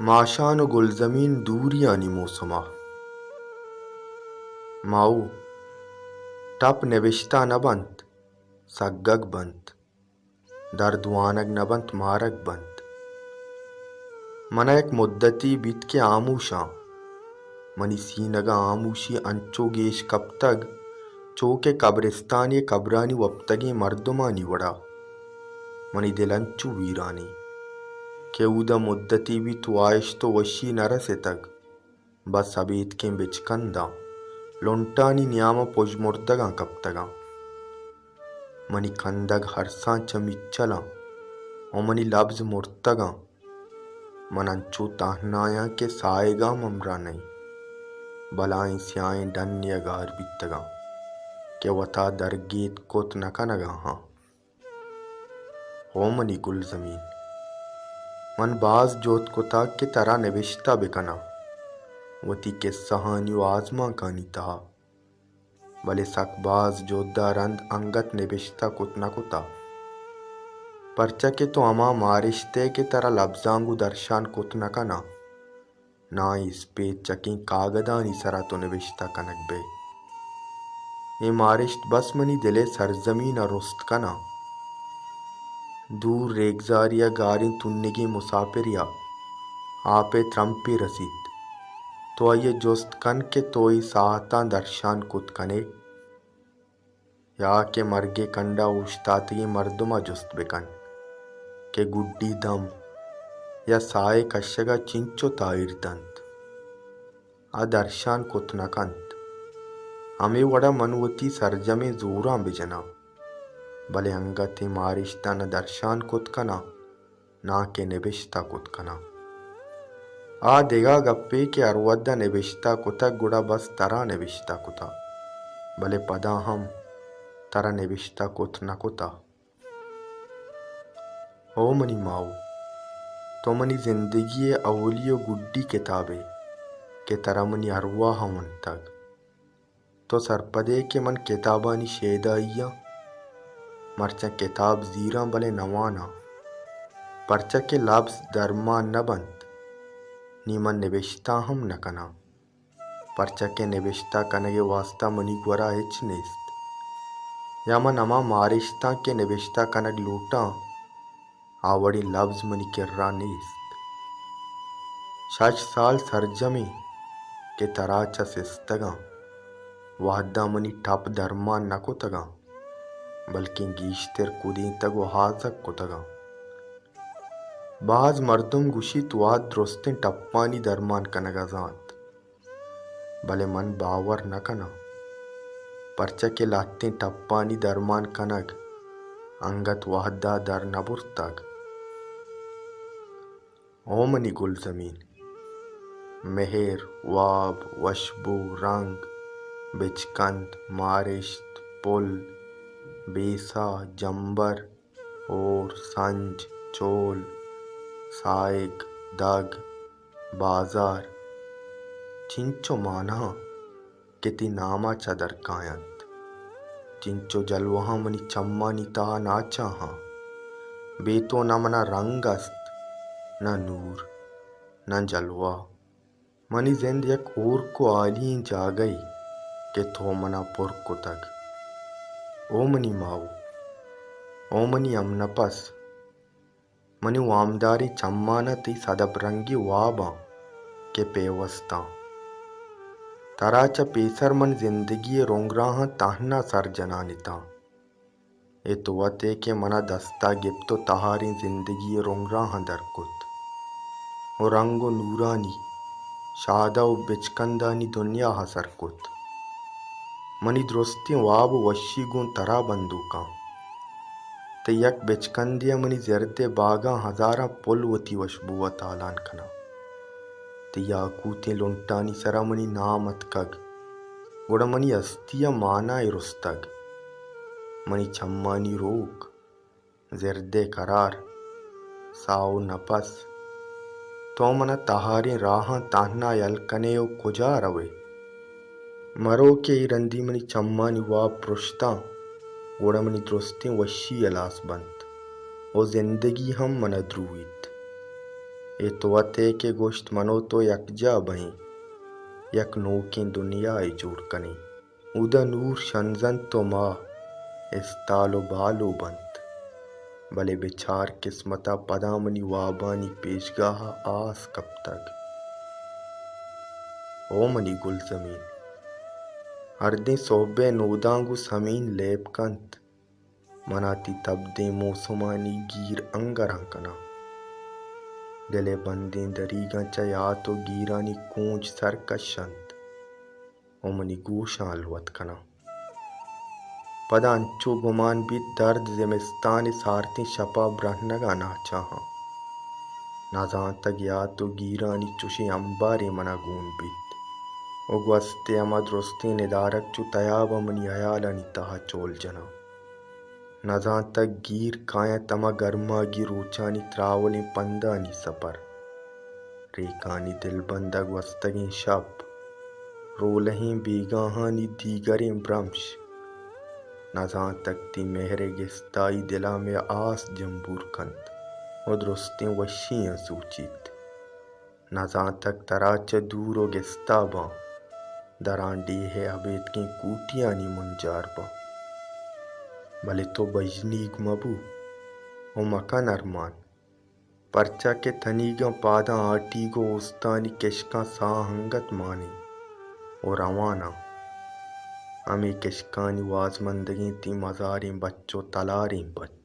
ماشان ءُ گلزمین دوریانی موسم ءَ۔ ماہو، ٹپ نبشتہ نہ بنت، سگگ بنت۔ درد وانگ نہ بنت، مارگ بنت۔ من ءَ یک مدتے بیت کہ ہاموش آں۔ منی سینگ ءَ ہاموشی انچو گیش کپتگ، چو کہ قبرستانے ءِ قبرانی وپتگیں مردمانی وڑا۔ منی دل انچو ویران ایں کہ اودا مدتے بیت واہشت ءُ وشی نہ رستگ۔ بس ابیتکیں بچکنداں لنٹانی نیام ءَ پژمردگاں کپتگاں۔ منی کندگ ہرساں چہ میچلاں ءُ منی لبز مرتگاں۔ من انچو تہنایاں کہ ساہگ ءَ ہم ہمراہ نئیں۔ بلاہیں سیاہیں ڈنے ءَ گار بیتگاں کہ وتا درگیت کت نہ کنگا آں۔ ہو منی گلزمین، من باز جہد کتگ کہ ترا نبشتہ بکناں وتی کسہانی ءُ آزمانکانی تہا، بلے سک باز جہد ءَ رند انگت نبشتہ کت نہ کتہ۔ پرچا کہ تو ہما مارشت ئے کہ ترا لبزاں گوں درشان کت نہ کناں۔ ناں اسپیت چکیں کاگدانی سرا تو نبشتہ کنگ بئے۔ اے مارشت بس منی دل ءِ سرزمین ءَ رست کناں۔ دور ریگزاری ءَ گاریں تنگیں مساپرے ءَ آپ ءِ ترمپے رسیت۔ تو آئی ءَ جست کن کہ تو اے ساہتاں درشان کت کن ئے۔ یا کہ مرگ ءِ کنڈ ءَ اوشتاتگیں مردم ءَ جست بکن کہ گڈی دم یا ساہ ءِ کشگ ءَ چنچو تاہیر دنت۔ آ درشان کت نہ کنت۔ ہمے وڑ ءَ من وتی سرجمیں زوراں بجناں، بلے انگت اے مارشتاں نہ درشان کت کناں، ناں کہ نبشتہ کت کناں۔ آ دگہ گپے کہ ہر وھد ءَ نبشتہ کتگ، گڑا بس ترا نبشتہ کتہ، بلے پدا ہم ترا نبشتہ کت نہ کتہ۔ او منی ماہو، تو منی زندگی ءِ اولی ءُ گڈی کتابے کہ ترا منی ارواہ ءَ ونتگ۔ تو سرپد ئے کہ من کتابانی شیدائی آں، مرچاں کتاب زیراں بلے نہ واناں، پرچا کہ لبز درمان نہ بنت، نی من نبشتہ ہم نہ کناں، پرچا کہ نبشتہ کنگ ءِ واستا منی گورا ہچ نیست، یا من ہما مارشتاں کہ نبشتہ کنگ لوٹاں، آ وڑیں لبز منی کرا نیست۔ شش سال سرجمیں کہ ترا چہ سستگاں، وھداں منی ٹپ درمان نہ کتگاں، بلکیں گیشتر کدینتگ ءُ ہازگ کتگاں۔ باز مردم گوشیت وھد درستیں ٹپانی درمان کنگ ءَ زانت۔ بلے من باور نہ کناں، پرچا کہ لہتیں ٹپانی درمان کنگ انگت وھد ءَ در نہ برتگ۔ او منی گلزمین، مہر، واب، وشبو، رنگ، بچکند، مارشت، پل، بیسہ، جمبر، ہور، سنج، چول، ساہگ، دگ، بازار، چنچو مانہاں کہ تئی نام ءَ چہ در کاینت، چنچو جلوہاں منی چمانی تہا ناچاہاں۔ بے تو نہ من ءَ رنگ است، نہ نور، نہ جلوہ۔ منی زند یک ہورک ءُ ہالی ئیں جاگہے کہ تو من ءَ پر کتگ۔ او منی ماہو، او منی ہم نپس، منی وامداریں چماناں تئی سدپ رنگیں واباں کہ پیوستاں۔ ترا چہ پیسر من زندگی ءِ رنگراہاں تہنا سر جنان اتاں۔ اے تو وت ئے کہ من ءَ دست ءَ گپت ءُ تہاریں زندگی ءِ رنگراہاں در کت ءُ رنگ ءُ نورانی، شادہ ءُ بچکندانی دنیا ءَ سر کت۔ منی درستیں واب ءُ وشی گوں ترا بندوکاں۔ تئی یک بچکندے ءَ منی زرد ءِ باگاں ہزاراں پل وتی وشبو ءَ تالان کناں۔ تئی یاکوتیں لنٹانی سرا منی نام اتکگ، گڑا منی ہستی ءِ مانا ئے رستگ۔ منی چمانی روک، زرد ءِ کرار، ساہ ءُ نپس، تو من ءَ تہاریں راہاں تہنا یل کن ئے ءُ کجا رو ئے؟ مرو کہ اے رندی منی چمانی واب پرشتاں، گڑا منی درستیں وشی ہلاس بنت ءُ زندگی ہم من ءَ درویت۔ اے تو وت ئے کہ گوشت من و تو یکجا بئیں، یک نوکیں دنیائے جوڑ کنیں۔ اودا نور شنزنت و ماہ استال و بالو بنت، بلے بچار قسمتا پدا منی وابانی پیشگاہا آس کپتگ۔ او منی گلزمین، ہردیں سہبئے نوداں گوں سمین لیب کنت۔ منا تئی تبدیں موسمانی گیر انگراں کناں۔ دل ء بندیں دریگاں چہ یات و گیرانی کونج سر کش انت و منی گوشاں ہلوت کناں۔ پدا انچو گمان بیت درد زمستان ء سارتیں شپا برہنگاں ناچاہاں۔ نزانتگ یات و گیرانی چشیں امبارے منا گون بیت و گوست ء ہما درستیں ندارگ چو تیاب ء منی ہیالانی تہا چول جناں۔ نزانتگ گیر کاینت ہما گرماگی روچانی تراولیں پندانی سپر۔ ریکانی دلبند ء گوستگیں شپ، رولہیں بیگاہانی دیگریں برمش۔ نزانتگ تئی مہر ء گستائی دلا مئے آس جمبور کنت و درستیں وشیاں سوچیت۔ نزانتگ ترا چہ دور و گستا باں، دراں ڈیہہ ء ابیتکیں کوٹیانی منجار باں۔ بلے تو بژنیگ مبو و مکن ارمان، پرچا کہ تنیگاں پاداں آٹیگ و اوستانی کشکاں ساہ انگت مانیں و رواناں۔ ہمے کشکانی وازمندگیں تئی مزاریں بچ و تلاریں بچ۔